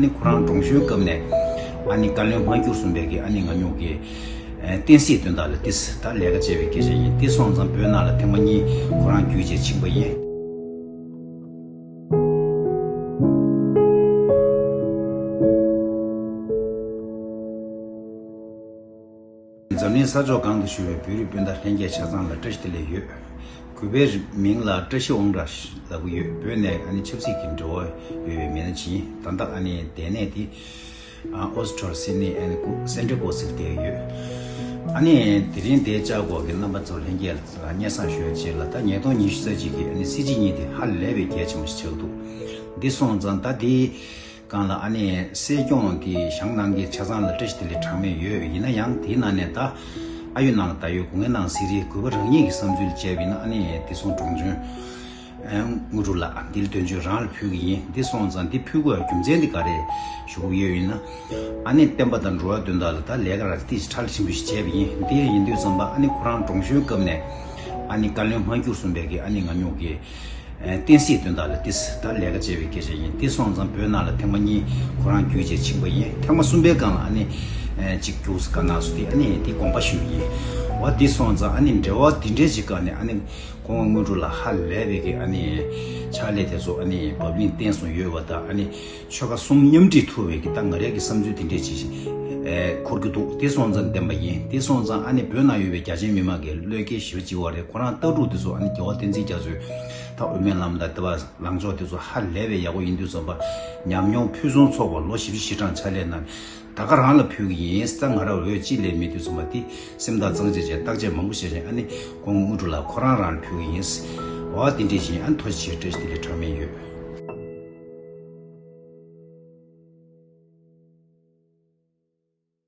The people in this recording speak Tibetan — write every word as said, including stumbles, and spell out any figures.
ནི་ཁོ་རང་འབྲོང་གཞོན་སྐབས་ནས་ཨ་ནི་བཀའ་བློན་མ་གྱུར་གསུམ་པའི་གི་ཨ་ནི་ང་ཉུང་གི་ཨ་བསྟན་སྲིད་དོན་དག་ལ་ཏིས་ད་ལས་ཀ་བྱས་པའི་སྐད་ཆ་ཡིན། དེ་སོང་ཙང་བོད་ནང་ལ་ཐེངས་མ་གཉིས་ཁོ་རང་བརྒྱུད་བྱས་ཕྱིན་པ་ཡིན། འཛམ་གླིང་ས་ཕྱོགས་གང་དུ་བཞུགས་པའི་བོད་རིགས་སྤུན་ཟླ་ལྷན་རྒྱས་ཆ་ཚང་ལ་བཀྲ་ཤིས་བདེ་ལེགས་ཡོད། གུས་པའི་མིང་ལ་བཀྲ་ཤིས་དབང་གྲགས་ལབ་ཀྱི་ཡོད། བོད་ནས་ཨ་ནི་ཆབ་སྲིད་ཀྱི་འབྲེལ་བ་ཡོད་པའི་མི་སྣ་ཅིག་ཡིན། ད་ལྟ་ཨ་ནི་སྡོད་གནས་དེ་ཨ་ཨོ་སི་ཊྲི་ལི་ཡ་སིད་ནི་ཨ་ནི་ཀུ་སེན་ཊར་ཀོ་སི་ཊི་ལ་བསྡད་ཡོད། ཨ་ནི་དེ་རིང་འདིར་བཅར་དགོས་ཀྱི་རྣམ་པ་ཚོ་ལྷན་རྒྱས་ལ་སྙན་སེང་ཞུ་ཡ་ཅིག་ལ། ད་ཉིས་སྟོང་ཉི་ཤུ་རྩ་གཅིག་གི་ཨ་ནི་སྲིད་སྤྱི་གཉིས་དེ་ཧ་ལས་པའི་གལ་ཆེན་པོ་ཞིག་ཆགས་འདུག། འདི་སོང་ཙང་ད་དེའི་སྒང་ལ་ཨ་ནི་སྲིད་སྐྱོང་དེ་བཞེངས་གནང་མཁན་ཆ་ཚང་ལ་བཀྲ་ཤིས་བདེ་ལེགས་གྲངས་མེད་ཡོད། ཡིན་ན་ཡང་དེའི་ནང་ནས་ད་ཨ་ཡོད་ནང་ད་ཡོད་སྒོ་ངའི་ནང་སི་རི་གུས་པ་རང་ཉིད་ཀྱི་བསམ་ཚུལ་བཅས་པ་ཡིན་ན་ཨ་ནི་བདེ་སྲུང་དྲུང་ཆེ་དངོས་གྲུབ་ལགས་འདི་ལ་དོན་གཅོད་རང་ལ་ཕུལ་གྱི་ཡིན། འདི་སོང་ཙང་འདི་ཕུལ་དགོས་རྒྱུ་མཚན་འདི་ག་རེ་ཞུ་དགོས་ཡོད་ཡིན་ན། ཨ་ནི་བསྟན་པ་དང་འགྲོ་བ་དོན་དག་ལ་ད་ལས་ཀ་ར་ཏིས་ཁྲལ་ཆེན་པོ་ཞིག་བྱས་པ་ཡིན། འདི་ཡིན་དུས་ཙམ་པ་ཨ་ནི་ཁོ་རང་འབྲོང་གཞོན་སྐབས་ནས་ཨ་ནི་བཀའ་བློན་མ་གྱུར་གསུམ་པའི་གི་ཨ་ནི་ང་ཉུང་གི་བསྟན་སྲིད་དོན་དག་ལ་ཏིས་ད་ལས་ཀ་བྱས་པའི་སྐད་ཆ་ཡིན། དེ་སོང་ཙང་བོད་ནང་ལ་ཐེངས་མ་གཉིས་ཁོ་རང་བརྒྱུད་བྱས་ཕྱིན་པ་ཡིན། ཐེངས་མ་གསུམ་པའི་སྒང་ལ་ཨ་ནི་གཅིག་རྒྱུགས་སུ་བཀའ་གནང་སོང་། དེ་ཨ་ནི་དེ་དགོངས་པ་ཞུས་པ་ཡིན། འོ་དེ་སོང་ཙང་ཨ་ནི་འབྲེལ་བ་དེ་འདྲས་ཅིག་སྒང་ནས་ཨ་ནི་ཁོང་དངོས་གྲུབ་ལགས་ཧ་ལས་པའི་གི་ཨ་ནི་ཕྱག་ལས་དེ་ཚོ་ཨ་ནི་བབ་བརླིང་བསྟན་སོང་ཡོད་པ་དང་། ཨ་ནི་ཆོལ་ཁ་གསུམ་མཉམ་འདྲེས་ཐུབ་པའི་གི་ད་ང་རའི་གི་བསམ་ཚུལ་དེ་འདྲས་ཅིག་ཨེ་འཁོར་གྱི་འདུག། དེ་སོང་ཙང་བདེན་པ་ཡིན། དེ་སོང་ཙང་ཨ་ནི་བོད་ནང་ཡོད་པའི་རྒྱ་ཆེའི་མི་མང་གི་བློས་འགེལ་ཞེ་པོ་ཅིག་ཡོད་རེད། ཁོ་རང་ལྟ་གྲུབ་དེ་ཚོ་ཨ་ནི་རྒྱལ་བ་བསྟན་འཛིན་རྒྱ་མཚོའི་ད་དབུ་མའི་ལམ་དང་དེ་བ་ལངས་ཕྱོགས་དེ་ཚོ་ཧ་ལས་པའི་ཡག་པོ་ཡིན་དུས་ཙམ་པ་ཉམས་མྱོང་ཕུན་སུམ་ཚོགས་པ་ལོ་བཞི་བཅུ་ཞེ་གྲངས་ཕྱག་ལས་གནང་། ད་ག་རང་ལ་ཕུལ་གྱི་ཡིན། ད་ང་རང་འོས་ཅི་ལས་མེད་དུས་ཙམ་པ་དེ་སེམས་ཐག་གཙང་བཅད་བྱས་བརྟག་དཔྱད་མང་པོ་བྱས་བྱས་ཨ་ནི་ཁོང་དངོས་གྲུབ་ལགས་ཁོ་རང་རང་ལ་ཕུལ་གྱི་ཡིན། འོ་དེ་འདྲས་བཞིན་ཨ་ནི་ཐུགས་རྗེ་ཆེ། བཀྲ་ཤིས་བདེ་ལེགས་གྲངས་མེད་ཡོད།